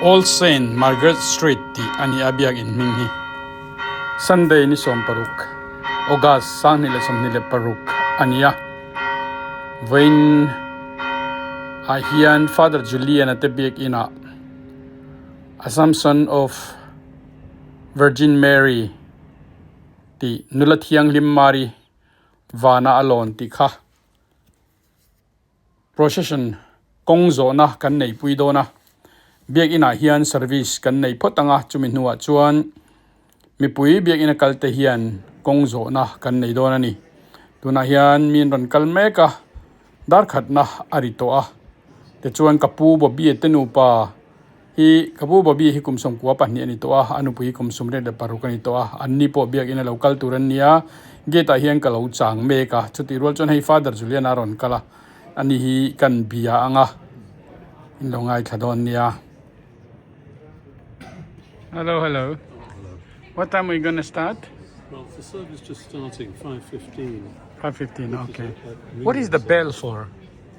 All Saint Margaret Street tih a ni a biakin hming hi. Sunday ni 16 August 2026 a ni a. Vawiin ah hian Father Julian-a te biakin ah Assumption of Virgin Mary tih nula thianghlim Mari vana a lawn tih kha procession kawng zawhna kan nei pui dawn a, biakin ah hian service kan nei phawt ang a, chumi hnuah chuan mipui biakin a kal te hian kawng zawhna kan nei dawn a ni. Tunah hian mi an rawn kal mek a, dar khatna a ri tawh a, tichuan ka pu Bobby te nupa hi ka pu Bobby hi kum 12 a ni tawh a, a nupui hi kum 36 a ni tawh a, an ni pawh biakin a lo kal tur an ni a, gate ah hian ka lo chang mek a, chutih rual chuan hei Father Julian a rawn kal a, ani hi kan bia ang a, in lo ngaithla dawn nia. Hello, hello. What time are we gonna start? Well, the service just starting, 5.15. 5.15, okay. What is the bell for?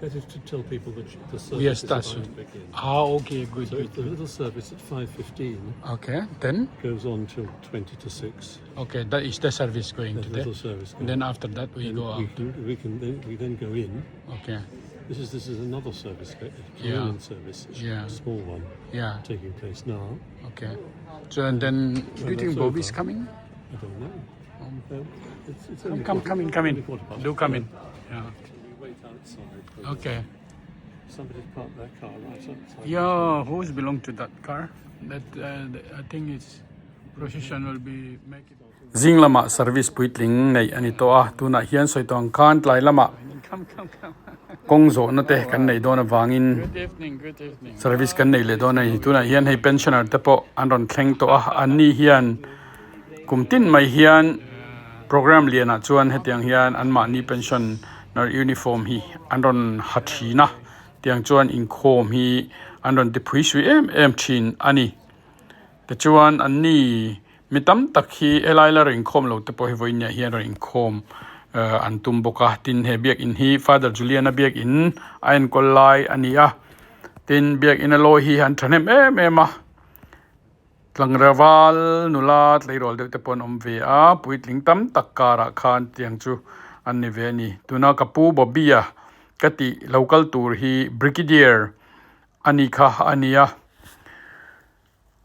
That is to tell people that the service We are is about starting. to begin. Ah, okay, good, So good. the little service at 5.15 Okay, then? goes on till 20 to 6. Okay, that is the service going There's a today. little service going. Then after that we go we out. can, we can then, we then go in. Okay, This is another service, a Yeah. communion service, a Yeah. small one yeah, taking place now. okay. So and then, do you think that's Bobby's over. coming? I don't know. It's only Come, come in, come only in. quarter past. Do come in. Yeah. We wait outside. for- Okay. Somebody's parked their car right outside. Yeah, who's belong to that car? That I think it's procession will be make it. Zing lama service puitling nei ani to a tunah hian sawi tawng khan tlai lama Come, come, come. kawng zawhna te kan nei dawn avangin Good evening, good evening. service kan nei leh dawn a ni tunah hian hei pensioner te pawh an rawn thleng tawh a an ni hian kum tin mai hian program lianah chuan hetiang hian an mahni pensioner uniform hi an rawn ha thin a tiang chuan inkhawm hi an rawn ti phui sui em em thin a ni tichuan an ni mi tam tak hi helai la rawn inkhawm lo te pawh hi vawiin ah hian rawn inkhawm ah an tum bawk a tin he biakin hi Father Julian a biakin a enkawl lai a ni a tin biakin a lawi hi an thahnem em em a tlangval nula tleirawl deuh te pawh an awm ve a puitling tam tak karah khan tiang chu an ni ve a ni tuna ka pu Bobby a ka tih lo kal tur hi brigadier a ni kha a ni a.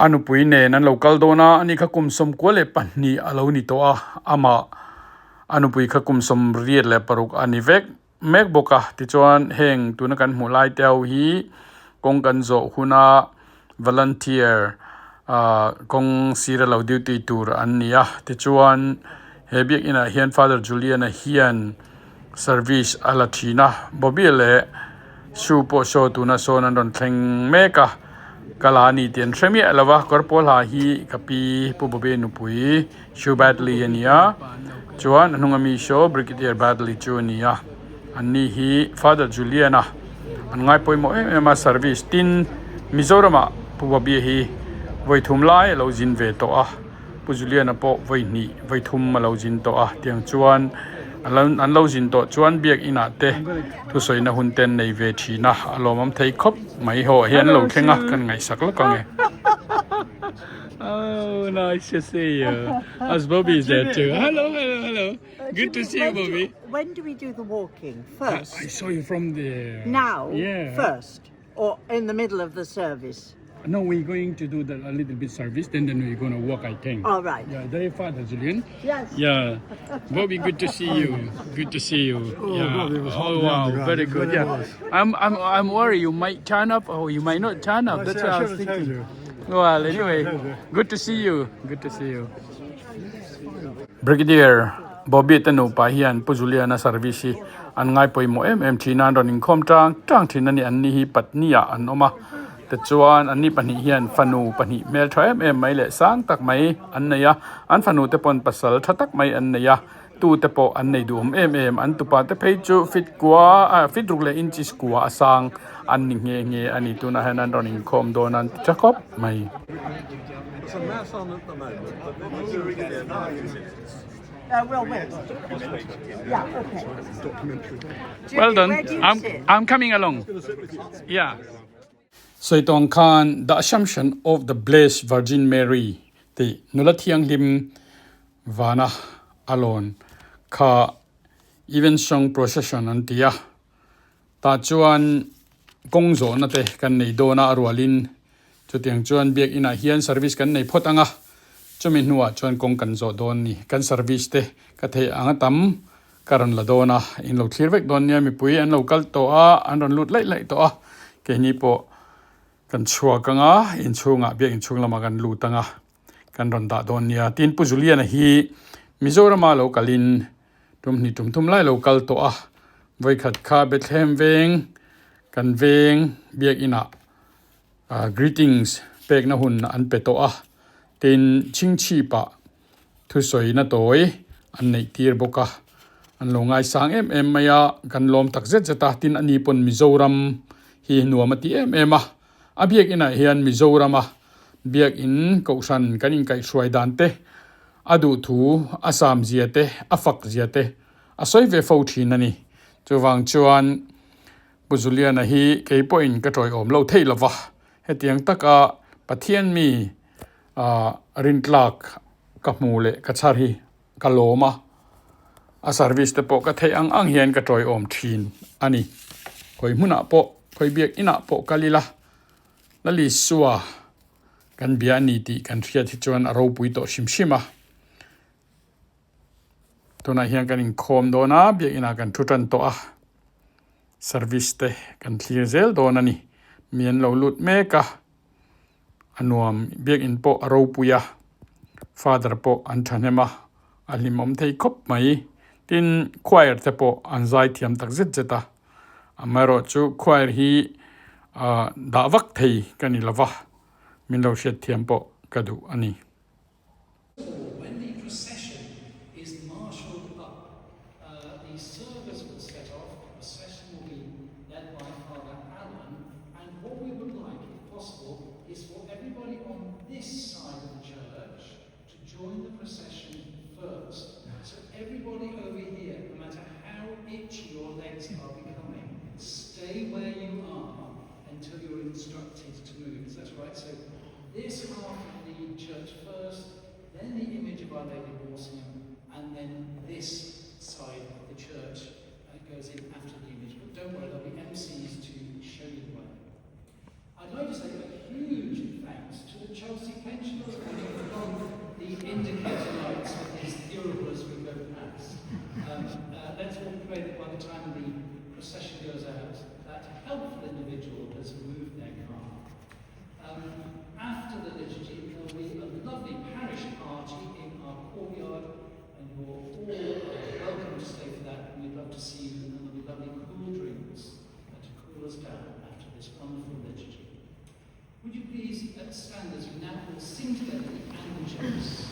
A nupui nen an lo kal dawn a, ani kha kum 92 a lo ni tawh a, amah a nupui kha kum 86 a ni vek mek bawk a, tichuan heng tuna kan hmuh lai te ho hi kawng kan zawh huna volunteer ah kawng sira lo duty tur an ni a, tichuan he biakinah hian Father Julian-a hian service a la thin a, Bobby leh Shoe pawh saw tuna sawn an rawn thleng mek a, ka la a ni tih an hre miah lo va, kawr pawl ha hi ka pi Pu Bobby nupui Shoe Badley a ni a, chuan a hnunga mi saw Brigadier Badley chu a ni a, an ni hi Father Julian a an ngai pawimawh em em a service tin Mizoramah Pu Bobby hi vawi thum lai a lo zin ve tawh a. Pu Juliana pawh vawi hnih vawi thum a lo zin tawh a tiang chuan an lo zin tawh chuan biakin ah te thusawina hun te an nei ve thin a a lawmawm thei khawp mai haw ah hian an lo thleng a kan ngaihsak lawk ang e. Oh, nice to see you. As Bobby is there too. Hello, hello, hello. Good to see you, Bobby. When do we do the walking? First? I saw you from the Now? Yeah. First? Or in the middle of the service? No, we're going to do the, a little bit service, then we're going to walk, I think. All right. Yeah, there, Father Julian. Yes. Yeah, Bobby, good to see you. Good to see you. Oh, yeah. Bobby, it was hot oh in the wow, underground. very It good. really Yeah, was. I'm worried you might turn up or you might not turn up. I That's see, what I I was should have told thinking. you. Well, anyway, told you. good to see you. Good to see you. Brigadier Bobby te nupa hian Pu Juliana service hi an ngai pawimawh em em thin a, an rawn inkhawm tang tang thin a ni. An ni hi patni ah an awm a, tichuan an ni pahnih hian fanu pahnih hmel tha em em mai leh sang tak mai an nei a, an fanu te pawn pasal tha tak mai an nei a, tu te pawh an nei duhawm em em. An tupa te phei chu fit kua ah fit ruk leh inches kua a sang an ni nghe nghe a ni. Tunah hian an rawn inkhawm dawn a an ti tha khawp mai. There's a mass on at the moment, but then we'll do it in a few minutes. Well, wait. Yeah, okay. Well done. Where do you I'm sit? I'm coming along. Yeah. Sawi tawng khan The Assumption of the Blessed Virgin Mary tih nula thianghlim vana a lawn kha Evensong Procession an ti a. Tah chuan kawng zawhna te kan nei dawn a, a rualin chutiang chuan biakinah hian service kan nei phawt ang a, chumi hnuah chuan kawng kan zawh dawn ni. Kan service te ka theih ang a tam ka rawn la dawn a, in lo thlir vek dawn nia, mipui an lo kal tawh a, an rawn lut laih laih tawh a, keini pawh kan chhuak ang a, inchhungah biakin chhung lamah kan lut ang a. Kan rawn dah dawn nia. Tin, Pu Juliana hi Mizorama lo kalin tum hnih tum thum lai lo kal tawh a. Vawikhat kha Bethlehem veng kan veng biakinah greetings pekna hun an pe tawh a. Tin, Chhingchhipah thusawina tawi an neih tir bawk a. An lo ngaisang em em mai a, kan lawm tak zet zet a. Tin, ani pawn Mizoram hi nuam a ti em em a. A biakinah hian Mizorama Biakin Kohhran kan inkaihhruai dan te, a duhthu, a sam zia te, a fak zia te a sawi ve fo thin a ni. Chuvang chuan Pu Juliana hi kei pawhin ka tawiawm lo thei lova, hetiang taka Pathian mi rintlak ka hmu leh ka chhar hi ka lawm a, a service te pawh ka theih ang ang hian ka tawiawm thin a ni. Khawi hmunah pawh, khawi biakinah pawh kal ila. Lalisua kan bia a ni tih kan hriat hi chuan a ropui tawh hrim hrim a. Tunah hian kan inkhawm dawn a, biakinah kan thu tan tawh a, service te kan thlir zel dawn a ni. Mi an lo lut mek a, a nuam biakin pawh a ropui a, father pawh an thahnem a, a hlimawm thei khawp mai. Tin, choir te pawh an zai thiam tak zet zet a. Amaherawhchu choir hi dah vak thei ka ni lova, min lo hriat thiam pawh ka duh a ni. When the procession is marshalled up, the service will set off, the procession will be led by Father Alan, and what we would like, if possible, is for everybody on this side of the church to join the procession first. So everybody over here, no matter how itchy your legs are becoming, stay where you are until you're instructed to move. Is that right? So this half of the church first, then the image of Our Lady of Walsingham, and then this side of the church goes in after the image. But don't worry, there'll be MCs to show you the way. I'd like to say a huge thanks to the Chelsea Pensioners for putting on the indicator lights with his thurible as we go past. Um, uh, let's all pray that by the time the procession goes out, that helpful individual has moved their car. Um, after the liturgy, there'll be a lovely parish party in our courtyard, and you're all uh, welcome to stay for that, and we'd love to see you, and there'll be lovely cool drinks uh, to cool us down after this wonderful liturgy. Would you please uh, stand as we now all sing together the Angelus?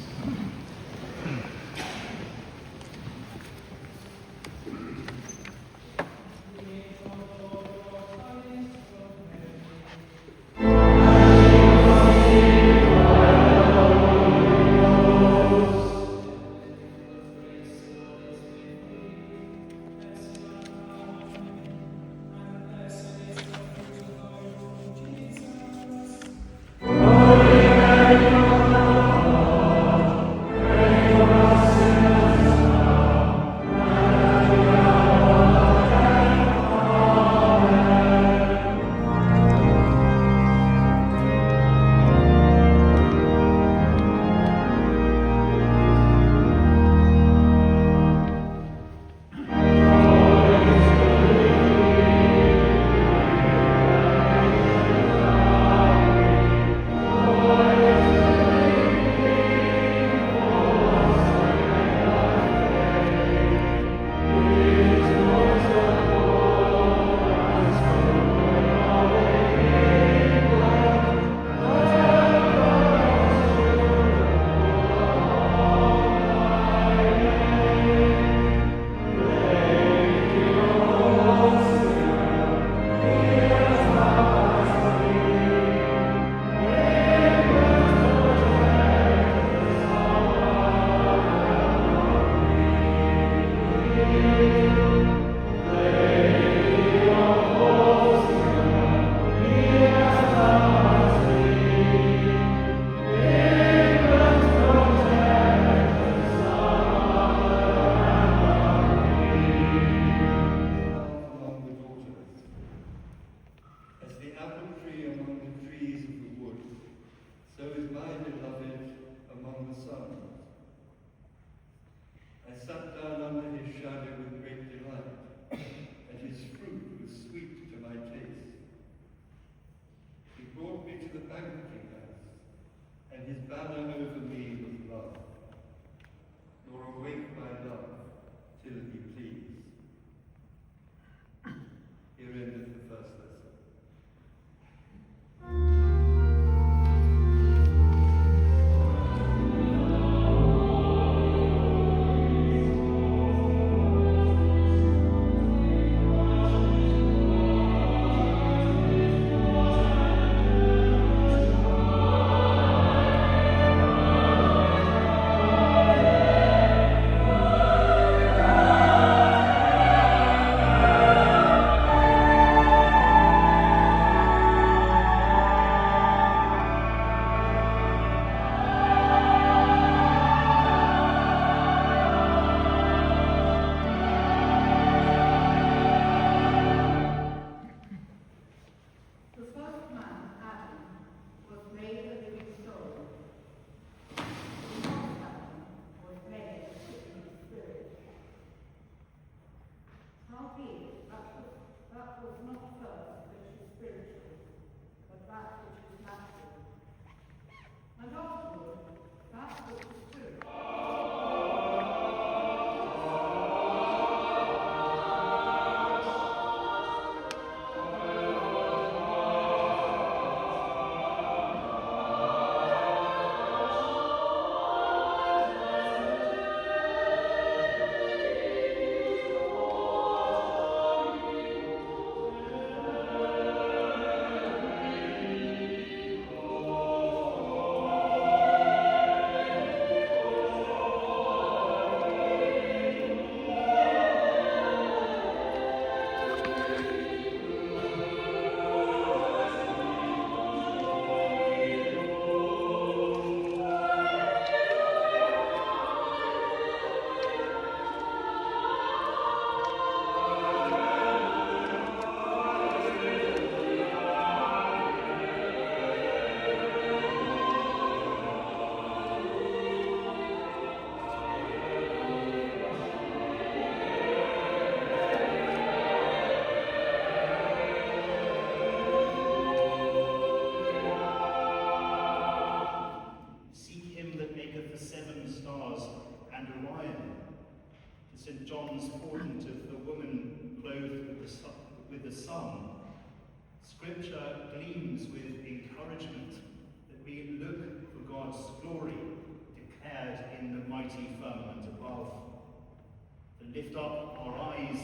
lift up our eyes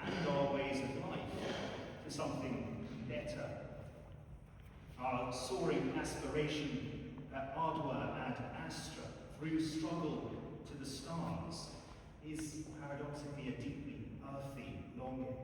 and our ways of life to something better. Our soaring aspiration at Ardua ad Astra, through struggle to the stars, is paradoxically a deeply earthy longing.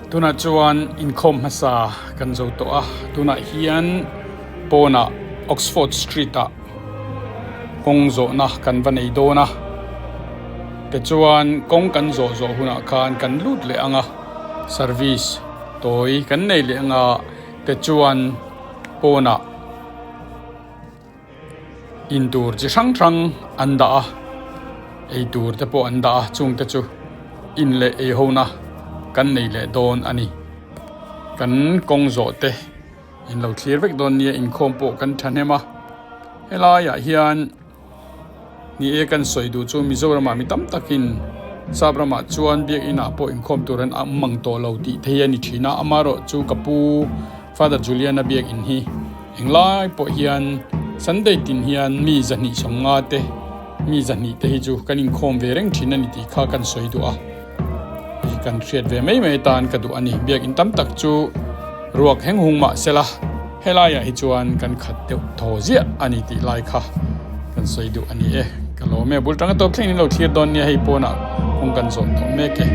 Tunah chuan inkhawm hmasa kan zo tawh a, tunah hian pawnah Oxford Street ah kawng zawhna kan va nei dawn a, tichuan kawng kan zawh zawh hunah khan kan lut leh ang a, service tawi kan nei leh ang a, tichuan pawnah in tur chi hrang hrang an dah a, ei tur te pawh an dah a, chung te chu in leh ei ho na kan nei leh dawn a ni. Kan kawng zawh te in lo thlir vek dawn nia inkhawm pawh kan thahnem a, helaiah hian ni e kan sawi duh chu Mizoramah mi tam takin sap ramah chuan biakinah pawh inkhawm tur an awm mang tawh lo tih thei a ni thin a, amaherawhchu ka pu Father Juliana biakin hi englai pawh hian Sunday tin hian mi zahnih sawmnga te mi zahnih te hi chu kan inkhawm ve reng thin a ni tih kha kan sawi duh a. Kan hriat ve mai mai atan ka duh a ni. Biakin tam tak chu ruak heng hung mah sela helaiah hi chuan kan khat deuh thaw ziah a ni tih lai kha kan sawi duh a ni e. Ka lawm e, bul tanga tawp thleng in lo thlir dawn nia hei pawnah kawng kan zawh tawh mek e.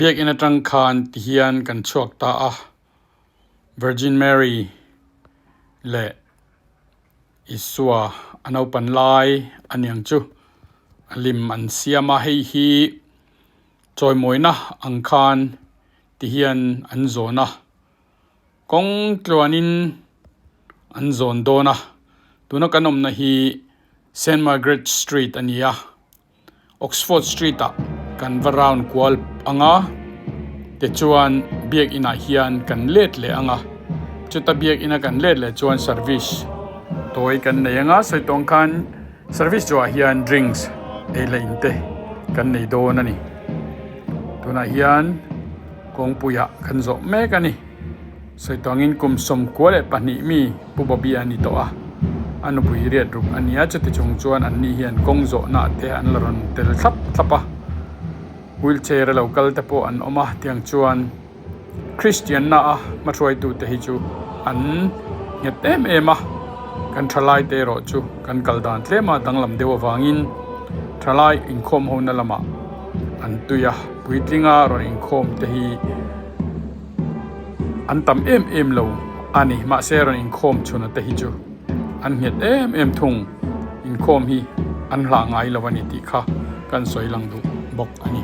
Biakinn atang khan ti hian kan chhuak ta a, Virgin Mary leh Isua a naupan lai a niang chu a lim an siam a, hei hi chawimawina ang khan ti hian an zawn a. Kawng tluanin an zawn dawn a, tuna kan awmna hi Saint Margaret Street a ni a, Oxford Street ah kan va round kual ang a, tichuan biakin ah hian kan let leh ang a, chuta biakin a kan let leh chuan service tawi kan nei ang a, sawi tawng khan service zawhah hian drinks ei leh in te kan nei dawn a ni, tunah hian. Kawngpuiah kan zawh mek a ni. Sawi tawngin kum 92 mi Pu Bobby a ni tawh a. A nupui riat ruk a nia, chuti chung chuan an ni hian kawng zawhna te an la rawn tel thlap thlap a, wheelchair a lo kal te pawh an awm a, tiang chuan Kristian na a hmahruaitu te hi chu an nghet em em a, kan thalai te erawh chu kan kal dan tlem a danglam deuh avangin thalai inkhawm ho na lamah an tui a, puitlinga rawn inkhawm te hi. An tam em em lo a ni. Mahse rawn inkhawm chhuna te hi chu an nghet em em thung. Inkhawm hi an hlah ngai lo a ni tih kha kan sawi lang duh bawk a ni.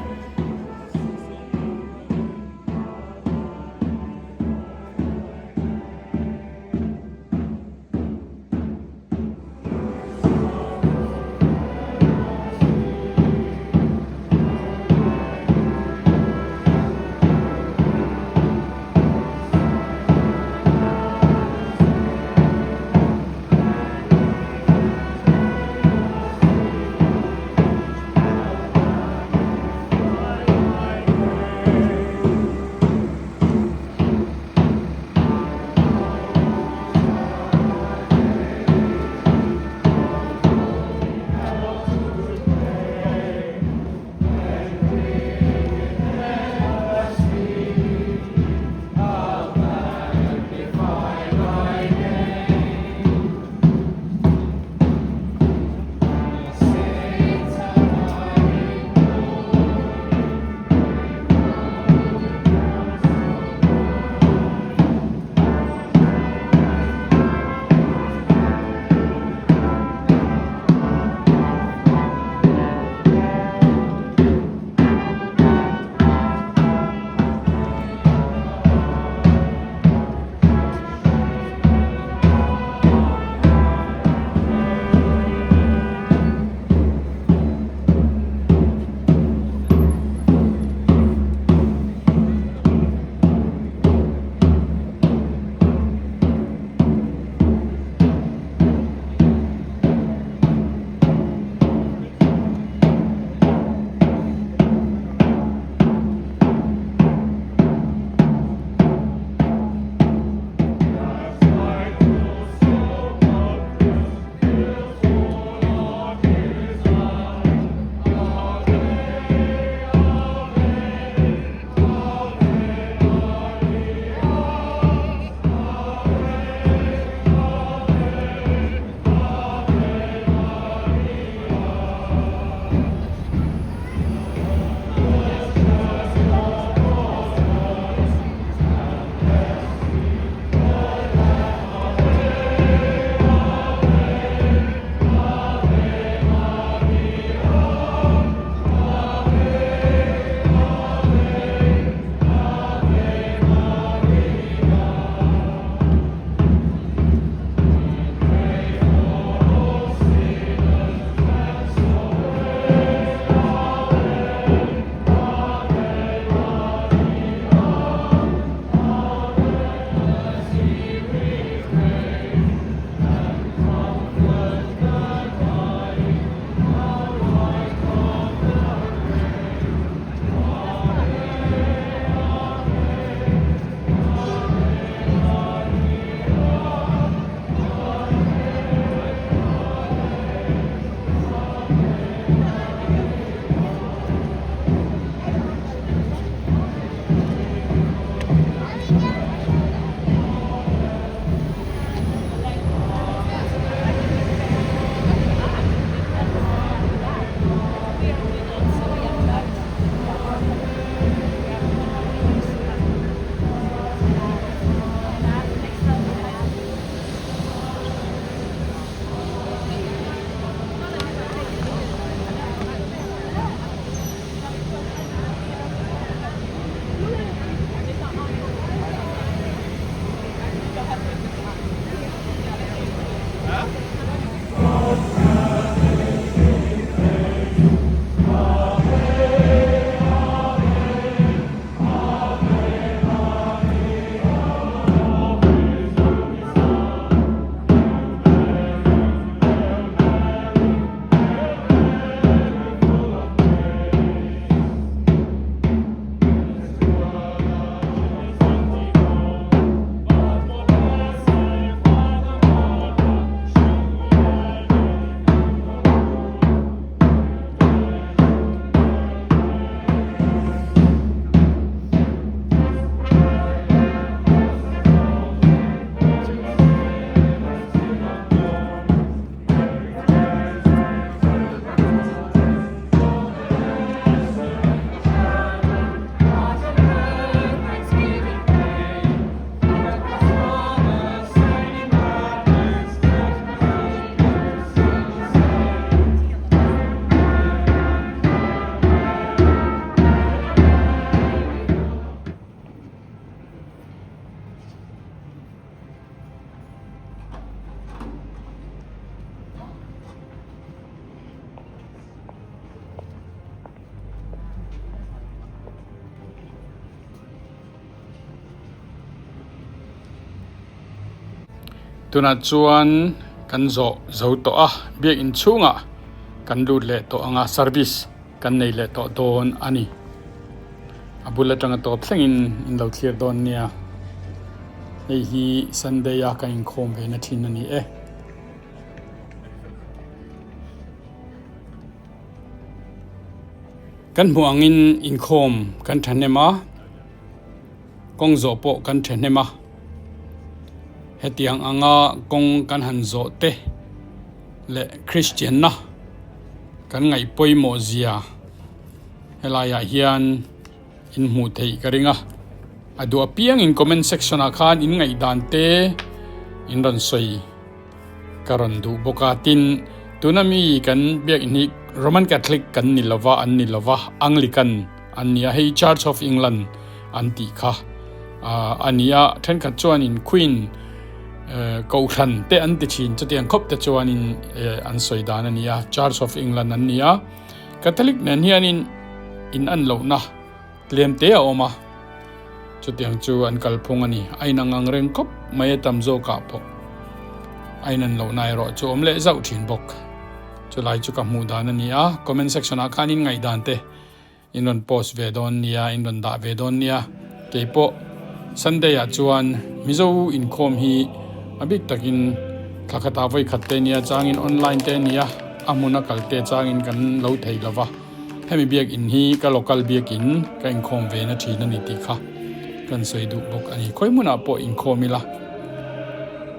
Tunah chuan kan zawh zo tawh a, biakinn chhungah kan lut leh tawh ang a, service kan nei leh tawh dawn a ni. A bul atanga tawp thlengin in lo thlir dawn nia. Hei hi Sunday a kan inkhawm ve na thin a ni e. Kan hmuh angin inkhawm kan thahnem a, kawng zawh pawh kan thahnem a. Hetiang anga kawng kan han zawh te leh Kristianna kan ngaih pawimawh zia helaiah hian in hmuh theih ka ring a. A duh apiangin comment section ah khan in ngaihdan te in rawn sawi. Ka rawn duh bawk a, tin, tuna mi kan biakinn hi Roman Catholic kan ni lova, an ni lova, Anglican an ni a, hei Church of England an tih kha a ni a, thenkhat chuanin Queen Kohhran te an ti thin, chutiang khawp te chuanin an sawi dan a ni a, Church of England an ni a, Catholic nen hianin in an lohna tlem te a awm a, chutiang chu an kalphung a ni. A inang ang reng khawp mai a tam zawkah pawh a inan lohna erawh chu awm leh zauh thin bawk. Chulai chu ka hmuh dan a ni a, comment section ah khan in ngaihdan te in rawn post ve dawn nia, in rawn dah ve dawn nia. Keipawh Sunday ah chuan Mizo inkhawm hi a bik takin thla khatah vawi khat te nia changin online te nia a hmuna kal te changin kan lo thei lova. Hemi biakinn hi ka local biakinn ka inkhawm ve na thin a ni tih kha kan sawi duh bawk a ni. Khawi hmunah pawh inkhawm ila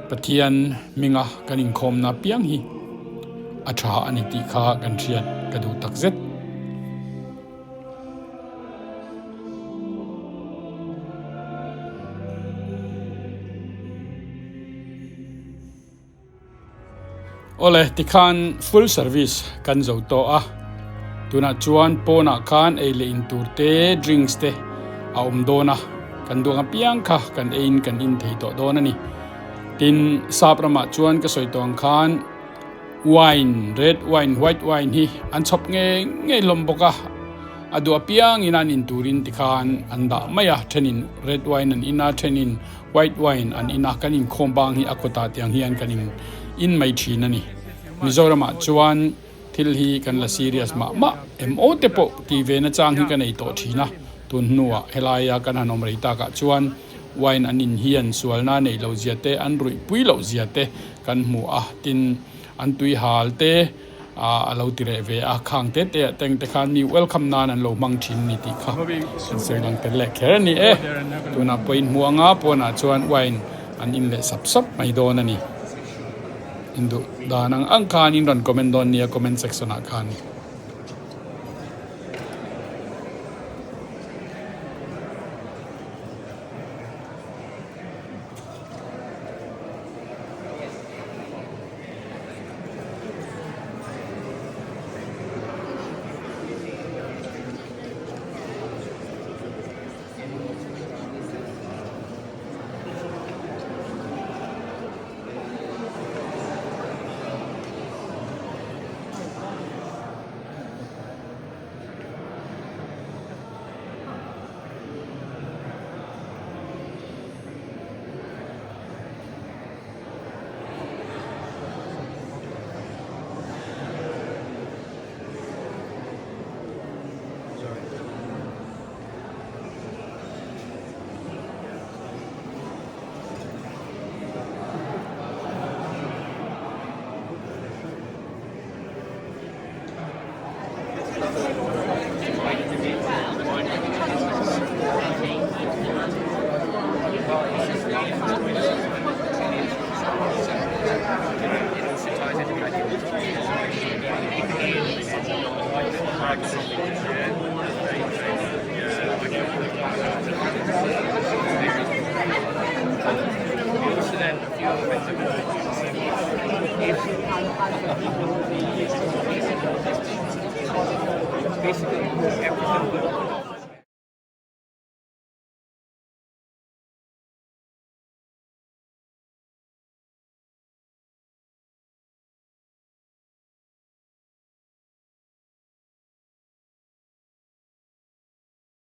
Pathian hminga kan inkhawmna piang hi a tha a ni tih kha kan hriat ka duh tak zet. Awle, tikhan full service kan zo tawh a, tunah chuan pawnah khan ei leh in tur te, drinks te a awm dawn a, kan duang apiang kha kan eiin kan in thei tawh dawn a ni. Tin, sap ramah chuan ka sawi tawh ang khan wine, red wine, white wine hi an chhawp ngei ngei hlawm bawk a, a duh apiangin an in turin tikhan an dah mai a, thenin red wine an in a, thenin White wine an in a, kan inkhawm bang hi a kawtah tiang hian kan in in mai thin a ni. Mizoramah chuan thil hi kan la serious mah mah em aw te pawh tih ve na chang hi ka nei tawh thin a, tun hnuah helaia kan han awm rei takah chuan wine an in hian sualna neih loh zia te, an ruih pui loh zia te kan hmu a, tin an tui hal te, a lo ti reh ve a, khang te te ah teng te khan mi welcome nan an lo hmang thin ni tih kha an sawi lang tel leh kher a ni e. Tunah pawh in hmu anga pawnah chuan wine an in leh sap sap mai dawn a ni. Induh dan ang ang khan in rawn comment dawn nia comment section ah khan.